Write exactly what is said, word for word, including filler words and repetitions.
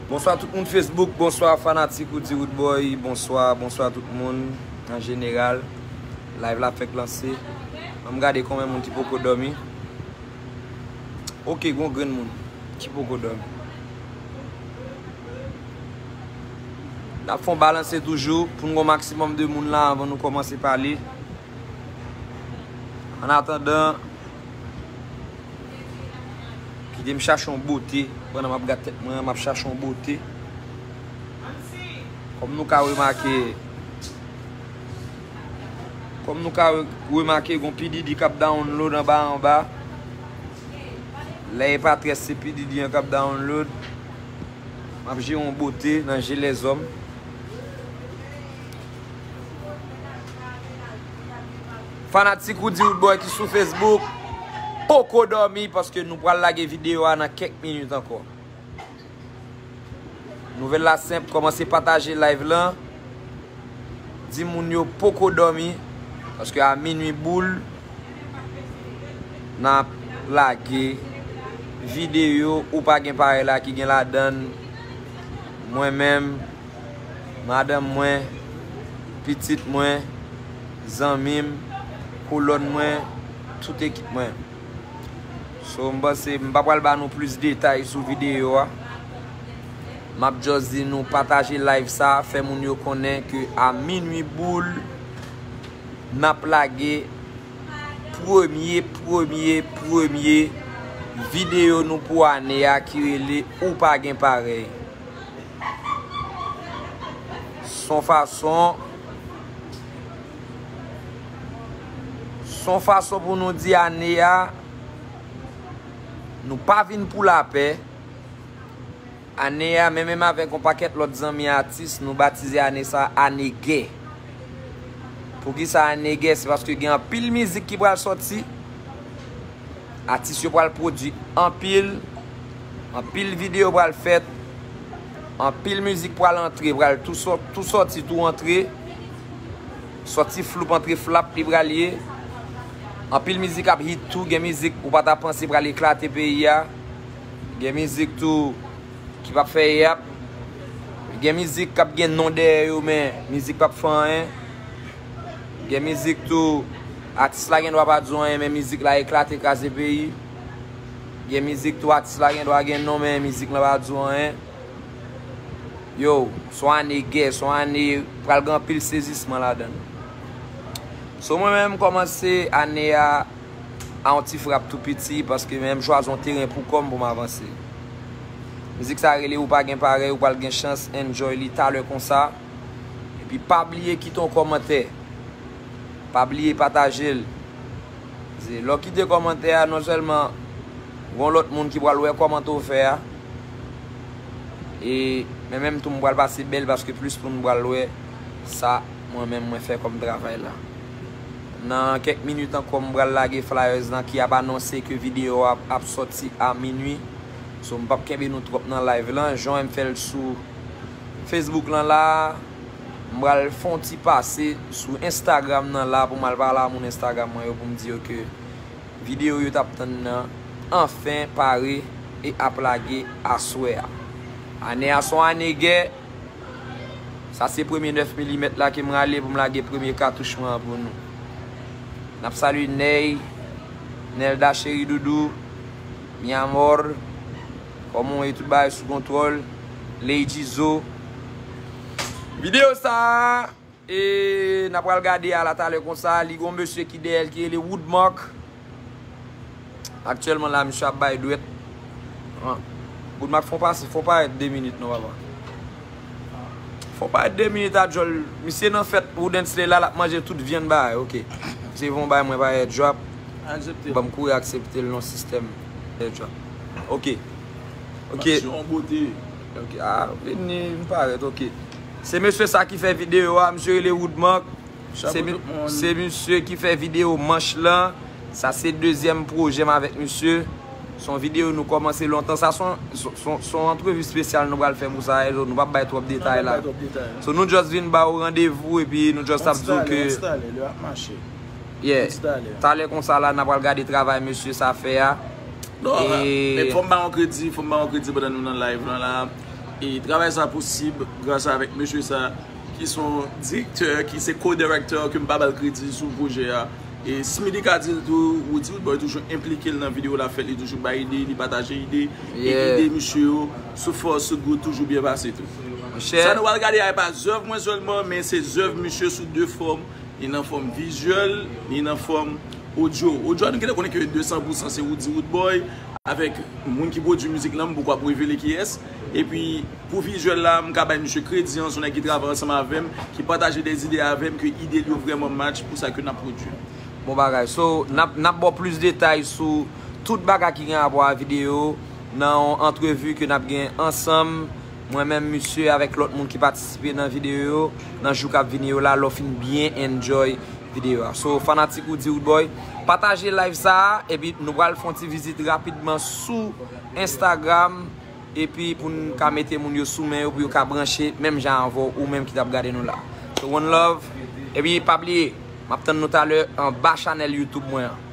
Bonswa tout moun Facebook, bonswa fanatik Roody Roodboy, bonswa, bonswa tout moun an jeneral. Live la fèk lanse. Ann gade konbyen moun ki poko dòmi. Ok, gon grenn moun ki poko dòmi. N ap fè yon balanse toujou pou n gon maksimòm de moun la anvan nou kòmanse pale. An atandan, kite m chache yon bote. Pandan m ap gad tèt mwen, m ap chache yon bote. Kòm nou ka remake, kòm nou ka re- remake, gon P Diddy k ap download anba anba. Lè e pa trè se P Diddy an k ap download. M ap jere yon bote nan je lèzòm. Fanatik Roody Roodboy ki sou Facebook, poko dòmi paske nou pral lage videyo a nan kèk minit ankò. Nouvèl la senp, kòmanse pataje live lan. Di moun yo poko dòmi, paske a minui boul, n ap lage videyo Ou Pa Gen Parèy la ki gen ladan l mwen menm, madanm mwen, pitit mwen, zanmi m, kolòn mwen, tout ekip mwen. So, m panse m pa pral ba nou plis detay sou videyo a. M ap just di nou pataje live sa, fè moun yo konnen ke a minui boul, n ap lage premye, premye, premye videyo nou pou ane a ki rele Ou Pa Gen Parèy. S on fason, s on fason pou nou di ane a, nou pa vin pou lapè. Ane a, men menm avèk yon pakèt lòt zanmi atis, nou batize ane sa ane gè. Poukisa ane gè? Se paske gen anpil mizik ki pral sòti. Atis yo pral pwodui anpil, anpil videyo pral fèt, anpil mizik pral antre, pral tou sò- tou sòti, tou antre. Sòti floup antre flap li pral ye. Anpil mizik ap hit tou, gen mizik ou pa ta panse pral eklate peyi a. Gen mizik tou ki p ap fè yap. Gen mizik k ap gen non dèyè yo, men mizik p ap fè anyen. Gen mizik tou, atis la gen dwa pa di w anyen, men mizik la eklate, kraze peyi. Gen mizik tou, atis la gen dwa gen non, men mizik lan pa di w anyen. Yo, s on ane gè, s on ane pral gen anpil sezisman ladan l. So, mwen menm, m kòmanse ane a a yon ti frap tou piti, paske men m chwazi yon teren pou kò m pou m avanse. Mizik sa rele Ou Pa Gen Parèy, ou pral gen chans enjoy li talè konsa. Epi pa bliye kite yon kòmantè. Pa bliye pataje l. Se lè w kite kòmantè a, non sèlman gon lòt moun ki pral wè kòmantè w fè a, e men menm tou m pral pase bèl paske plis moun pral wè sa mwen menm mwen fè kòm travay la. Nan kèk minit ankò, m pral lage flyers lan ki ap anonse ke videyo a ap sòti a minui. So, m p ap kenbe nou twòp nan live lan. Jan w wè m fè l sou Facebook lan la, m pral fè yon ti pase sou Instagram nan la pou m al pale a moun Instagram mwen yo pou m di yo ke videyo yo t ap tann nan anfen pare e ap lage aswè a. Ane a s on ane gè. Sa se premye nèf milimèt la ke m rale pou m lage premye katouch mwen an pou nou. N ap salye Nèy, Nelda cheri doudou, mi amor, kòman w ye, tout bagay sou kontwòl, Lady Zo. Videyo sa a, e, n a pral gade a la talè konsa, li gon mesye ki dèyè l ki rele Woodmark. Aktyèlman la, misye ap bay dwèt. An. Woodmark, fè w pase, fè w parèt de minit non, papa. Fè w parèt de minit a djòl. Misye nan fèt Woodensley la, l ap manje tout vyann bagay, ok. Misye voye yon bay mwen pa airdrop. Aksepte. Ban m kouri aksepte l non sistèm airdrop. Ok. Ok. Aksyon bote. Ok, a, vini, m parèt, ok. Se mesye sa ki fè videyo a, misye rele Woodmark. Se mi-, se misye ki fè videyo manch lan. Sa se dezyèm pwojè m avèk misye. Se yon videyo nou kòmanse lontan. Sa se yon, se, se, se yon antrevi espesyal nou pral fè pou sa, e nou p ap bay twòp detay la. So, nou just vin ba w randevou epi nou just ap di w ke, yeah. Talè konsa la, n a pral gade travay mesye sa fè a. Non, men fò m ba yon kredi, fò m ba yon kredi pandan nou nan live lan la. E travay sa posib gras avèk mesye sa ki se yon direktè, ki se co-director, ke m pa ba l kredi sou pwojè a. E Smithy ka di l tou, Roody Roodboy toujou enplike l nan videyo l ap fè, li toujou bay ide, li pataje ide. E ide misye yo sou fòs, sou gout, toujou byen pase tou. Sa nou pral gade a, e pa zèv mwen sèlman, men se zèv misye sou de fòm. Li nan fòm vizyèl, li nan fòm odyo. Odyo a nou gentan konnen ke de san pou san se Roody Roodboy, avèk moun ki pwodui mizik lan, m poko ap revele kiyès. Epi pou vizyèl la, m ka bay misye kredi an, se yon nèg ki travay ansanm avè m, ki pataje de ide avè m, ke ide l yo vrèman match pou sa ke n ap pwodui. Bon bagay. So, n ap, n ap ba w plis detay sou tout bagay ki gen rapò a videyo nan yon antrevi ke n ap gen ansanm, mwen menm, misye, avèk lòt moun ki patisipe nan videyo yo, nan jou k ap vini yo la, lè w fin byen enjoy videyo a. So, fanatik Roody Roodboy, pataje live sa a, epi nou pral fè yon ti vizit rapidman sou Instagram, epi pou n ka mete moun yo sou men yo, pou yo ka branche menm jan avè w, ou menm ki t ap gade nou la. So, one love, epi pa bliye, m ap tann nou talè anba chanèl YouTube mwen an.